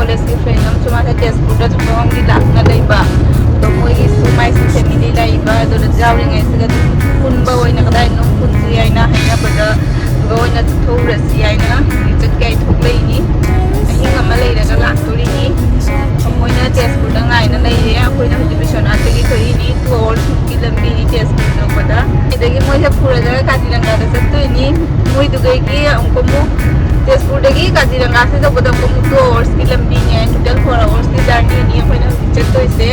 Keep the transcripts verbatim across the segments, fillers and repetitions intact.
ꯀꯣꯂꯦꯖꯀꯤ ꯐ꯭ꯔꯦꯟ ꯑꯃꯁꯨ ꯃꯥꯁꯦ ꯇꯦꯖꯄꯨꯔꯗ ꯊꯕꯛ ꯑꯃꯒꯤ ꯂꯥꯛꯇꯨꯅ ꯂꯩꯕ꯫ ꯑꯗꯣ ꯃꯣꯏꯒꯤꯁꯨ ꯃꯥꯏꯁꯨ ꯐꯦꯃꯤꯂꯤ ꯂꯩꯕ, ꯑꯗꯨꯗ ꯌꯥꯎꯔꯤꯉꯩꯁꯤꯗ ꯑꯗꯨꯝ ꯄꯨꯟꯕ ꯑꯣꯏꯅ ꯀꯗꯥꯏꯗꯅꯣ ꯄꯨꯟꯁꯤ ꯍꯥꯏꯅ ꯍꯥꯏꯅꯕꯗ, ꯑꯗꯨꯒ ꯑꯣꯏꯅ ꯆꯠꯊꯣꯛꯎꯔꯁꯤ ꯍꯥꯏꯅ ꯍꯧꯖꯤꯛ ꯆꯠꯀꯦ ꯍꯥꯏ ꯊꯣꯛꯂꯛꯏꯅꯤ꯫ ꯑꯍꯤꯡ ꯑꯃ ꯂꯩꯔꯒ ꯂꯥꯛꯇꯣꯔꯤꯅꯤ꯫ ꯃꯣꯏꯅ ꯇꯦꯖꯄꯨꯔꯗ ꯉꯥꯏꯅ ꯂꯩꯔꯦ꯫ ꯑꯩꯈꯣꯏꯅ ꯍꯧꯖꯤꯛ ꯕꯤꯁ꯭ꯋꯥꯅꯥꯊꯇꯒꯤ ꯊꯣꯛꯏꯅꯤ꯫ Two hours ꯃꯨꯛꯀꯤ ꯂꯝꯕꯤꯅꯤ ꯇꯦꯖꯄꯨꯔ ꯌꯧꯕꯗ꯫ ꯑꯗꯒꯤ ꯃꯣꯏꯁꯦ ꯄꯨꯔꯒ ꯀꯥꯖꯤꯔꯪꯒꯥꯗ ꯆꯠꯇꯣꯏꯅꯤ꯫ ꯃꯣꯏꯗꯨꯗꯒꯤ ꯑꯃꯨꯛꯀ ꯑꯃꯨꯛ ꯇꯦꯖꯄꯨꯔꯗꯒꯤ ꯀꯥꯖꯤꯔꯪꯒꯥꯁꯤ ꯌꯧꯕꯗ ꯑꯃꯨꯛꯀ ꯑꯃꯨꯛ two hoursꯀꯤ ꯂꯝꯕꯤꯅꯤ ꯍꯥꯏ, total four hoursꯀꯤ journeyꯅꯤ ꯑꯩꯈꯣꯏꯅ ꯍꯧꯖꯤꯛ ꯆꯠꯇꯣꯏꯁꯦ꯫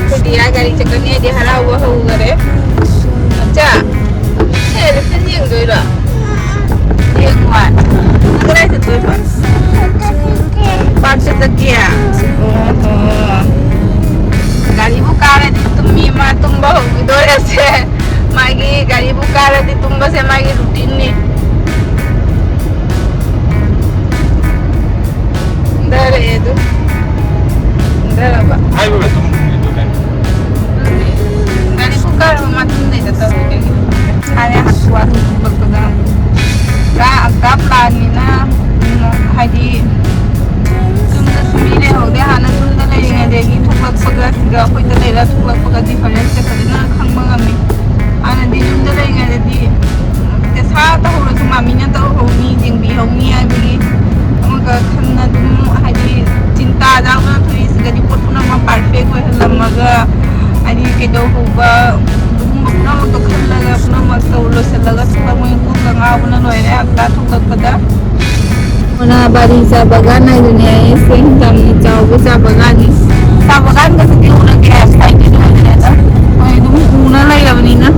ꯑꯩꯈꯣꯏꯗꯤ ꯌꯥ ꯒꯥꯔꯤ ꯆꯠꯀꯅꯤ ꯍꯥꯏꯗꯤ ꯍꯔꯥꯎꯕ ꯍꯧꯈꯔꯦ꯫ ꯃꯆꯥ, ꯁꯦ elephant ꯌꯦꯡꯗꯣꯏꯔꯣ? ꯌꯦꯡꯉꯣ꯫ ꯅꯪ ꯀꯗꯥꯏ ꯆꯠꯇꯣꯏꯕ? ꯄꯥꯔꯛꯇ ꯆꯠꯀꯦ? ꯑꯣꯍꯣ꯫ ꯒꯥꯔꯤꯕꯨ ꯀꯥꯔꯗꯤ ꯇꯨꯝꯃꯤ, ꯃꯥ ꯇꯨꯝꯕ ꯍꯧꯈꯤꯗꯣꯔꯦꯁꯦ꯫ ꯃꯥꯒꯤ ꯒꯥꯔꯤꯕꯨ ꯀꯥꯔꯗꯤ ꯇꯨꯝꯕꯁꯦ ꯃꯥꯒꯤ ꯔꯨꯇꯤꯟꯅꯤ꯫ ꯀꯨꯝꯊꯔꯛꯑꯦ ꯑꯗꯨ꯫ ꯀꯨꯝꯊꯔꯕ꯫ ꯍꯥꯏꯕꯒ ꯇꯨꯝꯃꯤꯗꯣ ꯀꯩꯅꯣ? ꯒꯥꯔꯤ ꯄꯨꯡ ꯀꯥꯔꯕ ꯃꯇꯨꯡꯗꯩꯗ ꯇꯧꯔꯦ ꯀꯩꯒꯤꯅꯣ? ꯍꯥꯟꯅ ꯍꯥꯊꯨ ꯍꯥꯊꯨ ꯊꯣꯛꯂꯛꯄꯗ ꯄꯨꯔꯥ ꯑꯪꯀꯥ ꯄ꯭ꯂꯥꯟꯅꯤꯅ, ꯎꯝ, ꯍꯥꯏꯗꯤ ꯌꯨꯝꯗꯁꯨ ꯃꯤ ꯂꯩꯍꯧꯗꯦ꯫ ꯍꯥꯟꯅ ꯌꯨꯝꯗ ꯂꯩꯔꯤꯉꯩꯗꯒꯤ ꯊꯣꯛꯂꯛꯄꯒ ꯁꯤꯗ ꯑꯩꯈꯣꯏꯗ ꯂꯩꯔ ꯊꯣꯛꯂꯛꯄꯒ differenceꯁꯦ ꯐꯖꯅ ꯈꯪꯕ ꯉꯝꯃꯤ꯫ ꯍꯥꯟꯅꯗꯤ ꯌꯨꯝꯗ ꯂꯩꯔꯤꯉꯩꯗꯗꯤ ꯄꯩꯁꯥ ꯇꯧꯍꯧꯔꯁꯨ ꯃꯥꯃꯤꯅ ꯇꯧꯍꯧꯅꯤ, ꯌꯦꯡꯕꯤꯍꯧꯅꯤ ꯍꯥꯏꯕꯒꯤ ꯑꯃꯒ ꯈꯟꯅ ꯑꯗꯨꯝ, ꯍꯥꯏꯗꯤ, ꯆꯤꯟꯇꯥ ꯌꯥꯎꯅ ꯊꯣꯛꯏꯁꯤꯒꯗꯤ ꯄꯣꯠ ꯄꯨꯝꯅꯃꯛ perfect ꯑꯣꯏꯍꯜꯂꯝꯃꯒ, ꯍꯥꯏꯗꯤ, ꯀꯩꯗꯧꯍꯧꯕ ꯑꯗꯨꯒꯨꯝꯕ ꯄꯨꯝꯅꯃꯛꯇꯣ ꯈꯜꯂꯒ ꯄꯨꯝꯅꯃꯛ ꯇꯧ ꯂꯣꯏꯁꯤꯜꯂꯒ ꯊꯣꯛꯂꯛꯄ ꯀꯣꯛꯀ ꯉꯥꯎꯕꯅ ꯂꯣꯏꯔꯦ ꯍꯞꯇꯥ ꯊꯣꯛꯂꯛꯄꯗ꯫ ꯃꯣꯅꯥꯕꯥꯔꯤ ꯆꯥ ꯕꯒꯥꯟ ꯍꯥꯏꯗꯨꯅꯦ ꯑꯩꯁꯦ, ꯌꯥꯝꯅ ꯆꯥꯎꯕ ꯆꯥ ꯕꯒꯥꯟꯅꯤ꯫ ꯆꯥ ꯕꯒꯥꯟꯒꯁꯤꯗꯤ ꯎꯔꯛꯀꯦ ꯍꯥꯏꯕ ꯁꯥꯏꯠꯀꯤꯗꯤ ꯑꯣꯏꯗ꯭ꯔꯦꯗ꯫ ꯍꯣꯏ, ꯑꯗꯨꯝ ꯎꯅ ꯂꯩꯔꯕꯅꯤꯅ꯫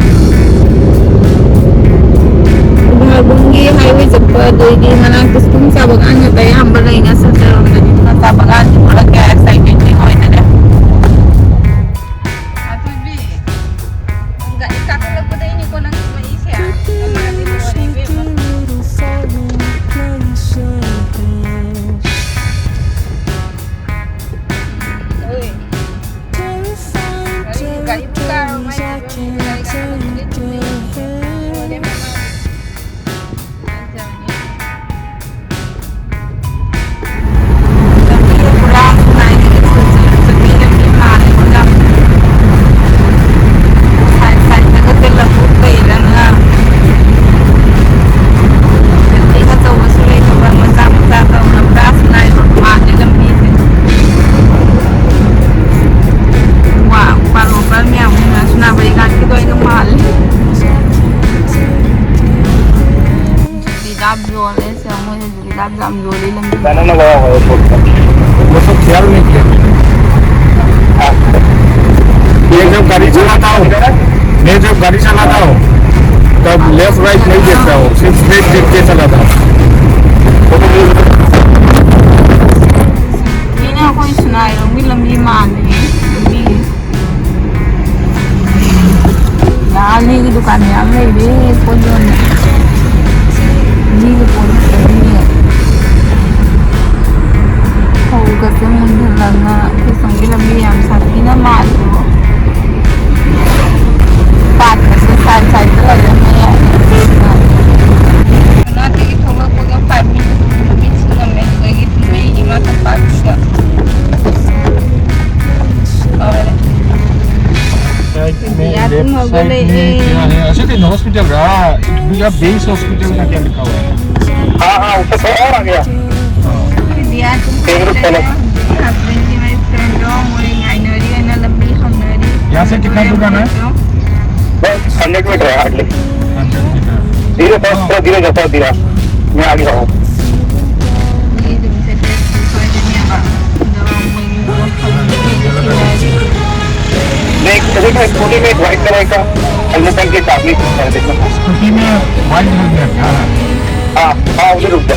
ꯎꯕꯥꯜꯒꯨꯝꯒꯤ highway ꯆꯠꯄ ꯑꯗꯩꯗꯤ ꯃꯅꯥꯛꯇ ꯁꯨꯝ ꯆꯥ ꯕꯒꯥꯟ ꯉꯥꯛꯇ ꯑꯌꯥꯝꯕ ꯂꯩꯅ ꯁꯟꯖꯔꯣꯝꯗꯗꯤ꯫ ꯆꯥ ꯕꯒꯥꯟꯗꯤ ꯎꯔꯛꯀꯦ ꯍꯥꯏꯕ ꯁꯥꯏꯠꯀꯤꯗꯤ ꯑꯣꯏꯗ꯭ꯔꯦ꯫ ꯑꯗꯨꯗꯤ ꯒꯥꯔꯤ ꯀꯥꯈꯠꯂꯛꯄꯗꯩꯅꯤꯀꯣ ꯅꯪ ꯃꯩꯁꯦ꯫ ꯅꯃꯥꯗꯤ ꯂꯣꯏꯔꯦ ꯏꯕꯦꯝꯃ꯫ ꯍꯣꯏ꯫ ꯒꯥꯔꯤ, ꯒꯥꯔꯤ ꯄꯨꯡ ꯀꯥꯔꯕ ꯃꯥꯏ ꯒꯥꯔꯤ ꯀꯥꯈꯠꯂꯛꯄꯗꯩ ꯇꯨꯝꯃꯤ꯫ ꯂꯣꯏꯔꯦ ꯃꯃꯥꯗꯤ꯫ ꯐꯖꯔꯦ꯫ वो सब ख्याल नहीं किया। मैं जब गाड़ी चलाता हूँ, मैं जब गाड़ी चलाता हूँ, तब लेफ्ट राइट नहीं देखता हूँ, सिर्फ स्ट्रेट देख के चलाता हूँ। ꯃꯤꯅ ꯑꯩꯈꯣꯏ ꯁꯤꯅꯥꯏꯔꯣꯝꯒꯤ ꯂꯝꯕꯤ ꯃꯥꯜꯂꯦ꯫ ꯂꯝꯕꯤ ꯌꯥꯅꯤꯒꯤ ꯗꯨꯀꯥꯟ ꯃꯌꯥꯝ ꯂꯩꯔꯦ ꯄꯣꯠ ꯌꯣꯟꯕ꯫ ꯃꯤꯒꯤ ꯄꯣꯠ ꯉꯥꯛꯇꯅꯤꯅꯦ꯫ ꯐꯧꯒꯁꯦ ꯃꯨꯟꯍꯜꯂꯒ ꯑꯩꯈꯣꯏ ꯁꯣꯝꯒꯤ ꯂꯝꯕꯤ ꯌꯥꯝ ꯁꯥꯊꯤꯅ ꯃꯥꯜꯂꯦꯕꯣ꯫ ꯄꯥꯠꯀꯁꯦ ꯁꯥꯏꯠ ꯁꯥꯏꯠꯇ ꯂꯩꯔꯝꯃꯦ꯫ ꯀꯅꯥꯗꯒꯤ ꯊꯣꯛꯂꯛꯄꯒ ꯐꯥꯏꯚ ꯃꯤꯅꯤꯠꯁ ꯉꯝꯃꯦ ꯑꯗꯨꯗꯒꯤ ꯃꯩꯒꯤ ꯃꯥꯊꯛ ꯄꯥꯠꯁꯤꯗ꯫ ꯂꯣꯏꯔꯦ꯫ साइड में, लेफ्ट साइड में क्या है? अच्छा, तो हॉस्पिटल रहा, या बेस हॉस्पिटल का क्या लिखा हुआ है? हाँ, हाँ, उससे थोड़ा और आगे। हाँ। ꯍꯧꯖꯤꯛ ꯍꯁꯕꯦꯟꯒꯤ ꯃꯥꯏ ꯐ꯭ꯔꯦꯟꯗꯣ ꯃꯣꯏ ꯉꯥꯏꯅꯔꯤ ꯍꯥꯏꯅ ꯂꯝꯕꯤ ꯍꯪꯅꯔꯤ꯫ यहाँ से कितना दूर जाना है? बस हंड्रेड मीटर है, हार्डली। Hundred metre. धीरे से, हाँ। थोड़ा धीरे से, थोड़ा धीरे। मैं आगे हूँ। ꯃꯤ ꯑꯗꯨꯝ ꯆꯠꯄ ꯁꯣꯏꯗꯅꯦꯕ꯫ ꯑꯗꯣ ꯃꯣꯏ देख, देखो, स्कूटी में एक व्हाइट कलर का हेलमेट पहन के एक आदमी खड़ा है, देखो। स्कूटी में व्हाइट हेलमेट, हाँ। हाँ, हाँ, उधर रुक जा।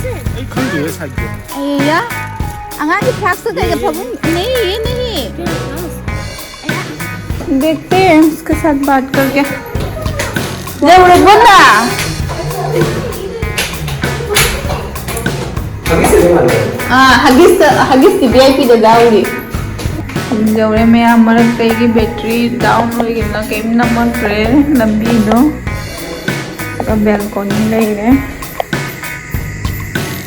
ꯑꯩ ꯈꯪꯗꯦ ꯁꯥꯏꯗꯣ꯫ ꯑꯩꯌꯥ, ꯑꯉꯥꯡꯒꯤ ꯐ꯭ꯂꯥꯛꯁꯇ ꯀꯩꯗ ꯐꯃꯨꯡ? नहीं, ये नहीं। देखते हैं, इसके साथ बात करके। जरूरत बंदा। ꯑꯥ, ꯍꯒꯤꯁꯇ, ꯍꯒꯤꯁꯇꯤ ꯚꯤ ꯑꯥꯏ ꯄꯤꯗ ꯌꯥꯎꯔꯤ꯫ ꯌꯧꯔꯦ ꯃꯌꯥꯝ ꯃꯔꯛꯇ꯫ ꯑꯩꯒꯤ ꯕꯦꯇ꯭ꯔꯤ ꯗꯥꯎꯟ ꯑꯣꯏꯈꯤꯕꯅ ꯀꯩꯝ ꯅꯝꯃꯛꯇ꯭ꯔꯦ ꯂꯝꯕꯤꯗꯣ꯫ ꯑꯗꯨꯒ ꯕꯦꯜꯀꯣꯅꯤ ꯂꯩꯔꯦ꯫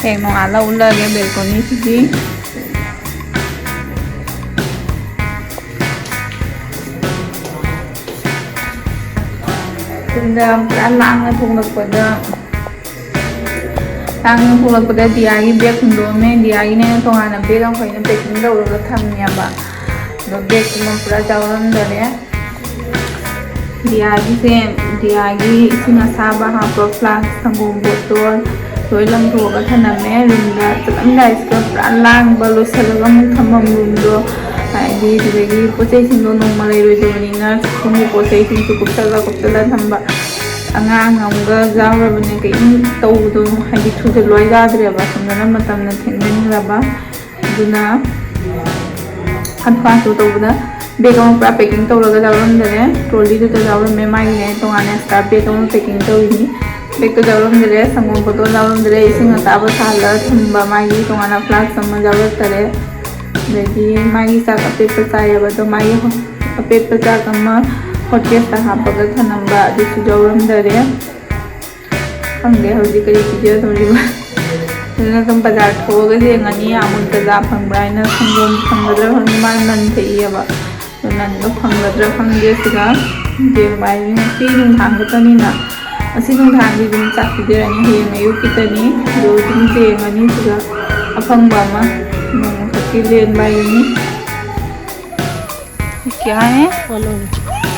ꯍꯌꯦꯡ ꯅꯣꯡꯉꯥꯜꯂ ꯎꯠꯂꯛꯑꯒꯦ ꯕꯦꯜꯀꯣꯅꯤꯁꯤꯗꯤ꯫ ꯁꯣꯝꯗ ꯄꯨꯔꯥ ꯂꯥꯡꯅ ꯊꯣꯛꯂꯛꯄꯗ, ꯂꯥꯡꯅ ꯊꯣꯛꯂꯛꯄꯗ ꯗꯤꯌꯥꯒꯤ ꯕꯦꯒ ꯍꯨꯟꯗꯣꯛꯑꯝꯃꯦ꯫ ꯗꯤꯌꯥꯒꯤꯅꯦꯅ ꯇꯣꯉꯥꯟꯅ ꯕꯦꯒ ꯑꯃꯈꯛ ꯑꯩꯅ ꯄꯦꯀꯤꯡ ꯇꯧꯔꯒ ꯊꯝꯃꯦꯕ꯫ ꯑꯗꯣ ꯕꯦꯒꯇꯨꯃ ꯄꯨꯔꯥ ꯌꯥꯎꯔꯝꯗꯔꯦ꯫ ꯗꯤꯌꯥꯒꯤꯁꯦ, ꯗꯤꯌꯥꯒꯤ ꯏꯁꯤꯡ ꯑꯁꯥꯕ ꯍꯥꯞꯄ ꯐ꯭ꯂꯥꯛꯁ, ꯁꯪꯒꯣꯝ ꯕꯣꯇꯣꯜ, ꯂꯣꯏ ꯂꯪꯊꯣꯛꯑꯒ ꯊꯅꯝꯃꯦ꯫ ꯔꯨꯝꯗ ꯆꯠꯂꯝꯗꯥꯏꯁꯤꯗ ꯄꯨꯔꯥ ꯂꯥꯡꯕ, ꯂꯣꯏꯁꯤꯜꯂꯒ ꯑꯃꯨꯛ ꯊꯝꯐꯝ ꯔꯨꯝꯗꯣ, ꯍꯥꯏꯗꯤ ꯑꯗꯨꯗꯒꯤ ꯄꯣꯠ ꯆꯩꯁꯤꯡꯗꯣ ꯅꯣꯡꯃ ꯂꯩꯔꯣꯏꯗꯕꯅꯤꯅ ꯁꯣꯝꯒꯤ ꯄꯣꯠ ꯆꯩꯁꯤꯡꯁꯨ ꯀꯨꯞꯁꯜꯂ ꯀꯨꯞꯁꯜꯂ ꯊꯝꯕ꯫ ꯑꯉꯥꯡ ꯑꯃꯒ ꯌꯥꯎꯔꯕꯅꯦ, ꯀꯔꯤꯝ ꯇꯧꯕꯗꯣ ꯍꯥꯏꯗꯤ ꯊꯨꯖꯜꯂꯣ ꯌꯥꯗ꯭ꯔꯦꯕ, ꯑꯁꯣꯝꯗꯅ ꯃꯇꯝꯅ ꯊꯦꯡꯖꯤꯟꯈ꯭ꯔꯕ꯫ ꯑꯗꯨꯅ ꯍꯥꯊꯨ ꯍꯥꯊꯨ ꯇꯧꯕꯗ ꯕꯦꯒ ꯑꯃ ꯄꯨꯔꯥ ꯄꯦꯀꯤꯡ ꯇꯧꯔꯒ ꯌꯥꯎꯔꯝꯗꯔꯦ꯫ ꯇ꯭ꯔꯣꯂꯤꯗꯨꯗ ꯌꯥꯎꯔꯝꯃꯦ, ꯃꯥꯒꯤꯅꯦ ꯇꯣꯉꯥꯟꯅ ꯑꯦꯛꯁꯇ꯭ꯔꯥ ꯕꯦꯒ ꯑꯃ ꯄꯦꯀꯤꯡ ꯇꯧꯔꯤꯅꯤ꯫ ꯕꯦꯒꯇꯣ ꯌꯥꯎꯔꯝꯗꯔꯦ, ꯁꯪꯒꯣꯝ ꯕꯣꯇꯜ ꯌꯥꯎꯔꯝꯗꯔꯦ, ꯏꯁꯤꯡ ꯑꯁꯥꯕ ꯁꯥꯍꯜꯂꯒ ꯊꯝꯕ ꯃꯥꯒꯤ ꯇꯣꯉꯥꯟꯅ ꯐ꯭ꯂꯥꯛꯁ ꯑꯃ ꯌꯥꯎꯔꯛꯇꯔꯦ꯫ ꯑꯗꯒꯤ ꯃꯥꯒꯤ ꯆꯥꯛ ꯑꯄꯦꯠꯄ ꯆꯥꯏꯌꯦꯕ, ꯑꯗꯣ ꯃꯥꯒꯤ ꯍꯣ-, ꯑꯄꯦꯠꯄ ꯆꯥꯛ ꯑꯃ ꯍꯣꯠ ꯀꯦꯁꯇ ꯍꯥꯞꯄꯒ ꯊꯝꯃꯝꯕ ꯑꯗꯨꯁꯨ ꯌꯥꯎꯔꯝꯗꯔꯦ꯫ ꯈꯪꯗꯦ ꯍꯧꯖꯤꯛ ꯀꯔꯤ ꯄꯤꯖꯗꯣꯔꯤꯕ꯫ ꯑꯗꯨꯅ ꯁꯨꯝ ꯕꯖꯥꯔ ꯊꯣꯛꯑꯒ ꯌꯦꯡꯉꯅꯤ, ꯑꯃꯨꯜ ꯇꯥꯖꯥ ꯐꯪꯕ꯭ꯔꯥ ꯍꯥꯏꯅ꯫ ꯁꯪꯒꯣꯝ ꯐꯪꯒꯗ꯭ꯔꯥ ꯈꯪꯗꯦ, ꯃꯥꯅ ꯅꯟ ꯊꯛꯏꯑꯕ꯫ ꯑꯗꯣ ꯅꯟꯗꯣ ꯐꯪꯒꯗ꯭ꯔꯥ ꯈꯪꯗꯦ꯫ ꯁꯤꯒ ꯌꯦꯡꯕ ꯍꯥꯏꯗꯤ ꯉꯁꯤ ꯅꯨꯡꯗꯥꯡ ꯈꯛꯇꯅꯤꯅ, ꯉꯁꯤ ꯅꯨꯡꯗꯥꯡꯗꯤ ꯑꯗꯨꯝ ꯆꯥꯛ ꯄꯤꯖꯔꯅꯤ, ꯍꯌꯦꯡ ꯑꯌꯨꯛꯀꯤꯗꯅꯤ꯫ ꯑꯗꯣ ꯑꯗꯨꯝ ꯌꯦꯡꯉꯅꯤ ꯁꯤꯒ ꯑꯐꯪꯕ ꯑꯃ ꯅꯣꯡꯃꯈꯛꯀꯤ ꯂꯦꯟꯕ ꯍꯥꯏꯗꯨꯅꯤ꯫ क्या है? फलों।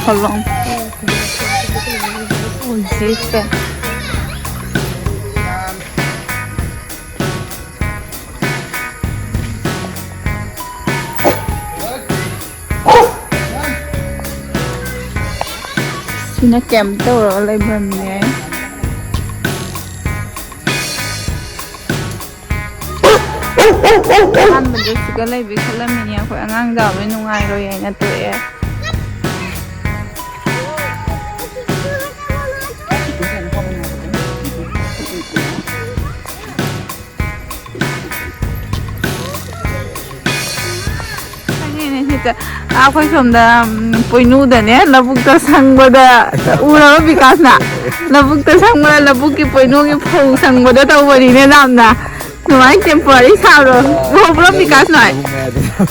फलों। ꯁꯤꯅ ꯀꯦꯝ ꯇꯧꯔꯒ ꯂꯩꯐꯝꯅꯦ꯫ ꯑꯍꯥꯟꯕꯗ ꯁꯤꯒ ꯂꯩꯕꯤ ꯈꯜꯂꯝꯃꯤꯅꯦ ꯑꯩꯈꯣꯏ, ꯑꯉꯥꯡ ꯆꯥꯎꯕꯩ ꯅꯨꯡꯉꯥꯏꯔꯣꯏ ꯍꯥꯏꯅ ꯇꯣꯛꯑꯦ꯫ ꯈꯪꯉꯦꯅꯦ ꯁꯤꯗ꯫ ꯑꯥ, ꯑꯩꯈꯣꯏ ꯁꯣꯝꯗ, ꯎꯝ, ꯄꯣꯏꯅꯨꯗꯅꯦ, ꯂꯧꯕꯨꯛꯇ ꯁꯪꯕꯗ ꯎꯔꯕ ꯕꯤꯀꯥꯁꯅ? ꯂꯧꯕꯨꯛꯇ ꯁꯪꯕꯗ, ꯂꯧꯕꯨꯛꯀꯤ ꯄꯣꯏꯅꯨꯒꯤ ꯐꯧ ꯁꯪꯕꯗ ꯇꯧꯕꯅꯤꯅꯦ ꯌꯥꯝꯅ꯫ ꯑꯗꯨꯃꯥꯏꯅ temporary ꯁꯥꯕ꯭ꯔꯣ? ꯎꯍꯧꯕ꯭ꯔꯣ ꯕꯤꯀꯥꯁ ꯅꯣꯏ?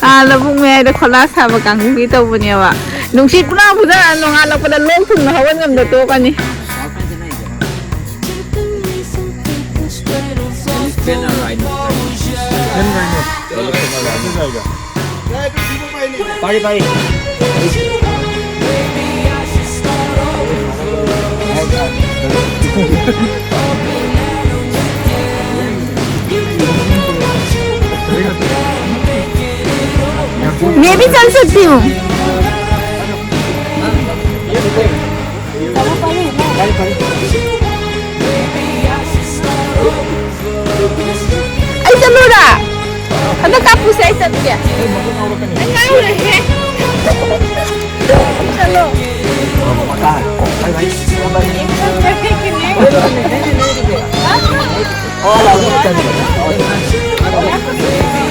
ꯑꯥ, ꯂꯧꯕꯨꯛ ꯃꯌꯥꯏꯗ ꯈꯣꯂꯥ ꯁꯥꯕ ꯀꯥꯡꯕꯨꯒꯤ ꯇꯧꯕꯅꯦꯕ꯫ ꯅꯨꯡꯁꯤꯠ ꯄꯨꯔꯥ ꯐꯨꯖꯔ ꯅꯣꯡꯉꯥꯜꯂꯛꯄꯗ ꯂꯣꯛ ꯊꯨꯡꯅ ꯍꯧꯒꯠ ꯉꯝꯗ ꯇꯣꯛꯀꯅꯤ꯫ Pay, pay. मैं भी चल सकती हूँ। ꯑꯩ ꯆꯠꯂꯨꯔꯥ? ꯍꯟꯗꯛ ꯀꯥꯞꯄꯨꯁꯦ, ꯑꯩ ꯆꯠꯀꯦ꯫ ꯑꯩ ꯉꯥꯎꯔꯦꯍꯦ꯫ ꯆꯠꯂꯣ꯫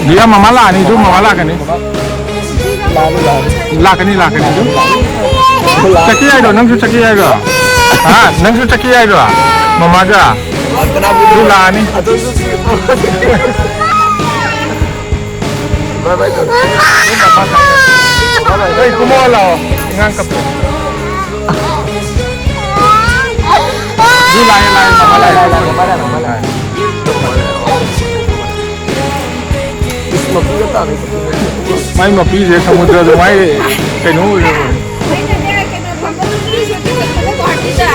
ꯕꯤꯌꯥ, ꯃꯃꯥ ꯂꯥꯛꯑꯅꯤ, ꯏꯆꯨ, ꯃꯃꯥ ꯂꯥꯛꯀꯅꯤ꯫ ꯂꯥꯛꯀꯅꯤ, ꯂꯥꯛꯀꯅꯤ, ꯏꯆꯨ꯫ ꯆꯠꯀꯦ ꯍꯥꯏꯔꯣ? ꯅꯪꯁꯨ ꯆꯠꯀꯦ ꯍꯥꯏꯔꯣ? ꯍꯥ? ꯅꯪꯁꯨ ꯆꯠꯀꯦ ꯍꯥꯏꯔꯣ? ꯃꯃꯥꯒ? ꯑꯗꯨ ꯂꯥꯛꯑꯅꯤ꯫ ꯍꯣꯏ, ꯀꯨꯝꯃꯛꯑꯣ ꯂꯥꯛꯑꯣ꯫ ꯑꯉꯥꯡ ꯀꯞꯄꯦ꯫ ꯑꯗꯨ ꯂꯥꯛꯑꯦ, ꯂꯥꯛꯑꯦ, ꯃꯃꯥ ꯂꯥꯛꯑꯦ꯫ ꯃꯥꯏ ꯃꯄꯤꯁꯦ ꯁꯃꯨꯗ꯭ꯔꯗ ꯃꯥꯏ ꯀꯩꯅꯣ ꯑꯣꯏꯔꯕꯅꯤ꯫ ꯑꯩꯅꯅꯦ, ꯀꯩꯅꯣ ꯐꯝꯕꯗꯨꯁꯨ ꯆꯠꯄꯗ ꯒꯨꯍꯥꯇꯤꯗ꯫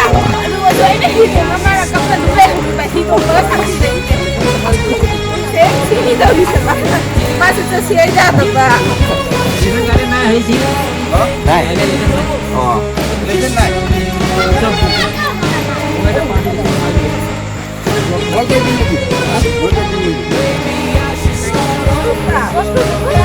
ꯑꯗꯨꯒꯁꯨ ꯑꯩꯅ ꯍꯤ ꯇꯣꯡꯉ ꯃꯥꯅ ꯀꯞꯅ ꯑꯗꯨꯝ ꯂꯩꯍꯧꯔꯤꯕ, ꯍꯤ ꯇꯣꯡꯕꯒ ꯁꯥꯊꯤꯗꯣꯏꯅꯦ꯫ ꯁꯦ, ꯁꯤꯒꯤ ꯇꯧꯔꯤꯁꯦ ꯃꯥꯅ꯫ ꯃꯥꯁꯨ ꯆꯠꯁꯤ ꯍꯥꯏ ꯌꯥꯗꯕ꯫ ꯅꯥꯏ꯫ ꯑꯣ꯫ ꯋꯥꯔꯜ ꯀꯞꯀꯤ ꯅꯠꯇꯦ꯫ ꯋꯥꯔꯜ ꯀꯞꯀꯤ ꯅꯠꯇꯦ꯫ बोलो, बोलो।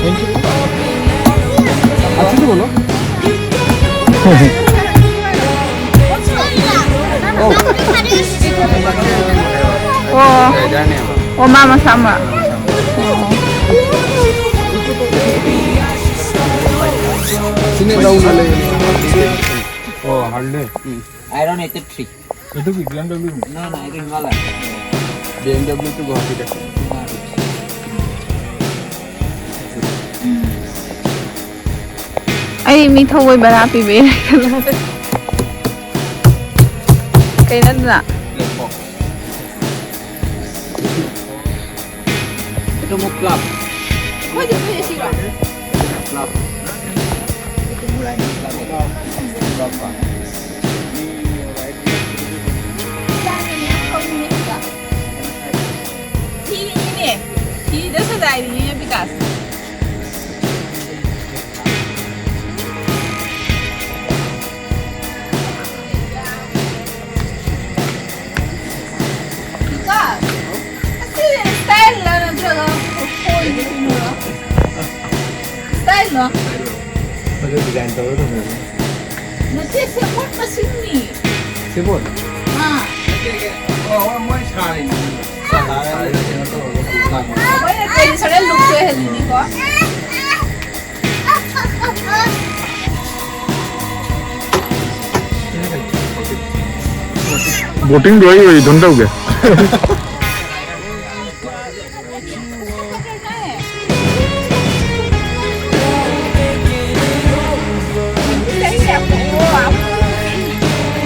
Thank you। अच्छे से बोलो। Oh. Oh, mama sama. Oh. Sini daw na lang. Oh, hardly. I don't eighty-three. এইটো কি বি এম ডব্লিউ? না, না, এইটো হিমালয়। বি এম ডব্লিউ টো গুৱাহাটীত আছে। ꯑꯩ ꯃꯤ ꯊꯧꯕꯩ ꯕꯔꯥ ꯄꯤꯕ ꯌꯥꯏ꯫ ꯀꯩꯅꯣꯗꯨꯅ? Black box. এইটো মোৰ ক্লাব। মই দিছো এ চি ৰ। ক্লাব। এইটো মোৰ ৰাইডিং ক্লাব। ক্লাব। ꯐꯤꯅꯤꯅꯦ꯫ ꯐꯤꯗ ꯁꯖꯥꯏꯔꯤꯅꯤꯅꯦ ꯕꯤꯀꯥꯁ꯫ ꯀꯥ? ꯑꯁꯤ style ꯂ ꯅꯠꯇ꯭ꯔꯒ ꯐꯣꯟꯒꯤ ꯀꯩꯅꯣꯔꯣ? Style ꯂꯣ? ꯐꯖꯅ design ꯇꯧꯔ ꯊꯝꯃꯦ꯫ ꯅꯠꯇꯦ, ꯁꯦꯕꯣꯠ ꯃꯁꯤꯡꯅꯤ꯫ ꯁꯦꯕꯣꯠ? ꯑꯥ꯫ ꯅꯠꯇꯦ, ꯑꯣ, ꯑꯣ, ꯃꯣꯏ ꯁꯥꯔꯤꯅꯤ꯫ ꯁꯥꯔꯤꯅꯤ, ꯀꯩꯅꯣ ꯇꯧꯔꯒ ꯄꯨꯔ ꯂꯥꯛꯄ꯫ ꯃꯣꯏꯅ traditional look ꯁꯨ ꯑꯣꯏꯍꯜꯂꯤꯅꯤꯀꯣ꯫ Boating ꯗꯣ ꯑꯩ ꯑꯣꯏ ꯏꯊꯟ ꯇꯧꯒꯦ꯫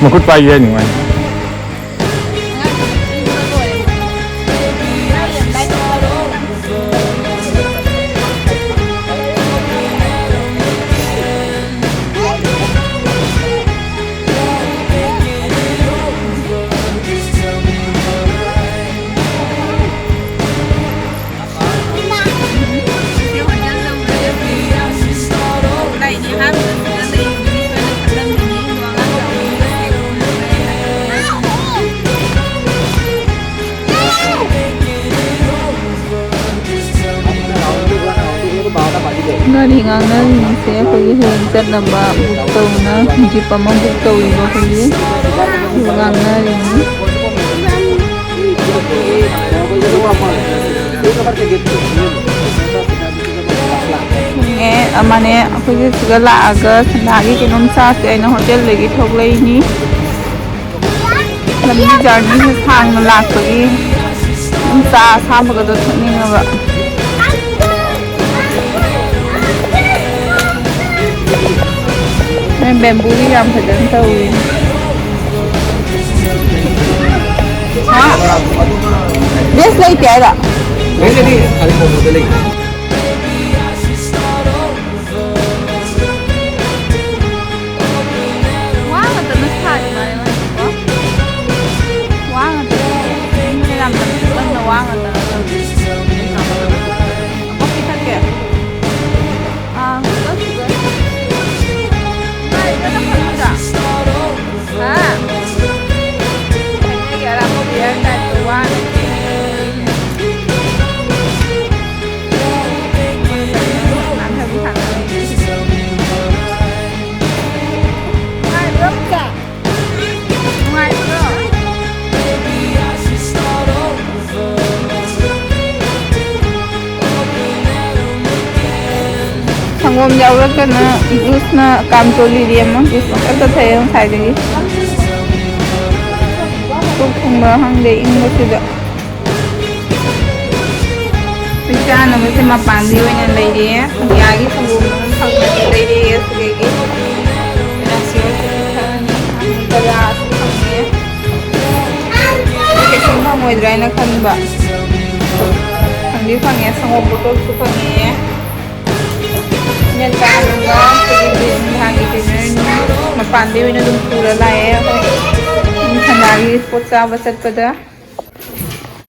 ꯃꯈꯨꯠ ꯄꯥꯏꯒꯦ ꯍꯥꯏꯅꯤ ꯃꯥꯏ꯫ ꯒꯥꯔꯤ ꯉꯥꯡꯅꯔꯤꯁꯦ ꯑꯩꯈꯣꯏꯒꯤ ꯍꯌꯦꯡ ꯆꯠꯅꯕ ꯕꯨꯛ ꯇꯧꯅ ꯖꯤꯞ ꯑꯃ ꯕꯨꯛ ꯇꯧꯔꯤꯕ ꯑꯩꯈꯣꯏꯒꯤ ꯉꯥꯡꯅꯔꯤꯅꯤ꯫ ꯊꯨꯡꯉꯦ ꯑꯃꯅꯦ ꯑꯩꯈꯣꯏꯒꯤ ꯁꯤꯗ ꯂꯥꯛꯑꯒ ꯁꯟꯗꯥꯒꯤ ꯀꯩꯅꯣꯝ ꯆꯥꯁꯦ ꯍꯥꯏꯅ ꯍꯣꯇꯦꯜꯗꯒꯤ ꯊꯣꯛꯂꯛꯏꯅꯤ꯫ ꯂꯝꯕꯤ ꯖꯔꯅꯤꯁꯦ ꯁꯥꯡꯅ ꯂꯥꯛꯄꯒꯤ ꯑꯗꯨꯝ ꯆꯥ ꯑꯁꯥꯕꯒꯗꯣ ꯊꯛꯅꯤꯡꯉꯕ꯫ ꯃꯣꯏ ꯕꯦꯝꯕꯨꯒꯤ ꯌꯥꯝ ꯐꯖꯅ ꯇꯧꯋꯤ꯫ ꯍꯥ? ꯕꯦꯁ ꯂꯩꯇꯦ ꯍꯥꯏꯔꯣ? ꯂꯩ, ꯂꯩ, ꯂꯩ꯫ ꯈꯥꯂꯤ ꯀꯣꯡꯕꯗ ꯂꯩ꯫ ꯋꯥ ꯉꯥꯛꯇꯅ ꯁꯥꯔꯤ ꯃꯥꯜꯂꯦ ꯃꯥꯁꯦꯀꯣ꯫ ꯋꯥ ꯉꯥꯛꯇꯅ꯫ ꯃꯤꯅ ꯌꯥꯝ ꯇꯞꯅ ꯋꯥ ꯉꯥꯛꯇꯅ ꯇꯧꯔꯤ꯫ ꯀꯣꯐꯤ ꯊꯛꯀꯦ꯫ ꯑꯥ, ꯁꯨꯒꯔ, ꯁꯨꯒꯔ꯫ ꯉꯥꯏꯕꯗ ꯐꯪꯉꯤꯗ꯫ ꯍꯥ? ꯊꯥꯏꯅꯒꯤ ꯑꯔꯥꯞꯄ ꯄ꯭ꯂꯦꯌꯔ ꯇꯥꯏꯞꯇ ꯋꯥꯅ ꯅꯥꯟꯊꯕꯤ ꯁꯥꯟꯅꯔꯤ꯫ ꯅꯨꯡꯉꯥꯏꯕ꯭ꯔꯣ ꯃꯆꯥ? ꯅꯨꯡꯉꯥꯏꯕ꯭ꯔꯣ? ꯁꯪꯒꯣꯝ ꯌꯥꯎꯔꯛꯇꯅ ꯖꯨꯁꯅ ꯀꯥꯝ ꯆꯣꯜꯂꯤꯔꯦ ꯑꯃ꯫ ꯖꯨꯁ ꯃꯈꯜ ꯆꯠꯊꯩꯑꯦ ꯉꯁꯥꯏꯗꯒꯤ꯫ ꯄꯨꯛ ꯊꯨꯡꯕ꯭ꯔꯥ ꯈꯪꯗꯦ ꯏꯪꯕꯁꯤꯗ꯫ ꯆꯥꯛ ꯆꯥꯅꯕꯁꯦ ꯃꯄꯥꯟꯗꯤ ꯑꯣꯏꯅ ꯂꯩꯔꯦ꯫ ꯑꯇꯤꯌꯥꯒꯤ ꯁꯪꯒꯣꯝ ꯑꯃ ꯐꯪꯉꯗꯤ ꯂꯩꯔꯦ ꯁꯤꯗꯒꯤ꯫ ꯒꯤꯂꯥꯁ ꯌꯣꯠꯁꯤꯗꯤ ꯊꯛꯑꯅꯤ꯫ ꯑꯃꯨꯜ ꯇꯥꯖꯥ ꯍꯥꯏꯅ ꯈꯟꯕ꯫ ꯐꯪꯗꯤ ꯐꯪꯉꯦ, ꯁꯪꯒꯣꯝ ꯕꯣꯇꯜꯁꯨ ꯐꯪꯉꯦ꯫ ꯅꯦꯟ ꯆꯥꯕ ꯑꯩꯈꯣꯏꯒꯤ ꯅꯍꯥꯟꯒꯤ ꯗꯤꯅꯔꯅꯤ꯫ ꯃꯄꯥꯟꯗꯩ ꯑꯣꯏꯅ ꯑꯗꯨꯝ ꯄꯨꯔ ꯂꯥꯛꯑꯦ ꯑꯩꯈꯣꯏ ꯁꯟꯗꯥꯒꯤ ꯄꯣꯠ ꯆꯥꯕ ꯆꯠꯄꯗ꯫